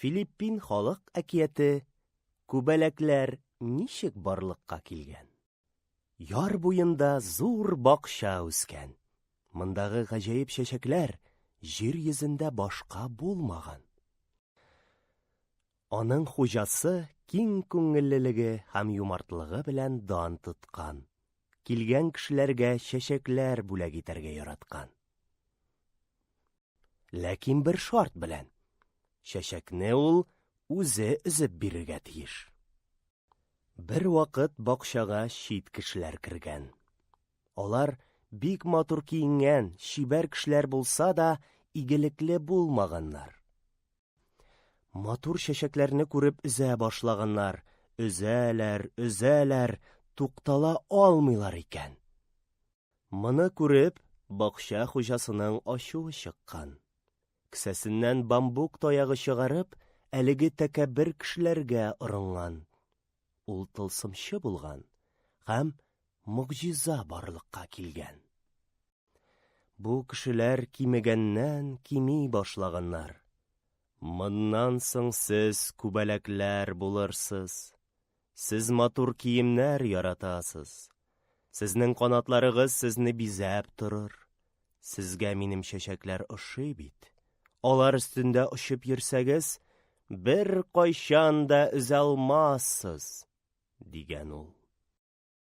Филиппин халык әкияте Күбәләкләр ничек барлыкка килгән? Яр буенда зур бакча үскән. Мондагы гаҗәеп чәчәкләр җир йөзендә башка булмаган. Аның хуҗасы киң күңеллелеге һәм юмартлыгы белән дан тоткан. Килгән кешеләргә чәчәкләр бүләк итәргә яраткан. Ләкин бер шарт белән. Чәчәкне ул үзе өзеп бирергә тиеш. Бер вакыт бакчага чит кешеләр кергән. Алар бик матур киенгән, чибәр кешеләр булса да, игелекле булмаганнар. Матур чәчәкләрне күреп өзә башлаганнар. Өзәләр, өзәләр, туктала алмыйлар икән. Моны күреп, бакча хуҗасының ачуы чыккан. Кесәсеннән бамбук таягы чыгарып, әлеге тәкәббер кешеләргә орынган. Ул тылсымчы булган һәм могҗиза барлыкка килгән. Бу кешеләр кимегәннән кими башлаганнар. Моннан соң сез күбәләкләр булырсыз. Сез матур киемнәр яратасыз. Сезнең канатларыгыз сезне бизәп торыр. Сезгә минем чәчәкләр ошый бит. Алар өстендә очып йөрсәгез, бер кайчан да өзә алмассыз, дигән ул.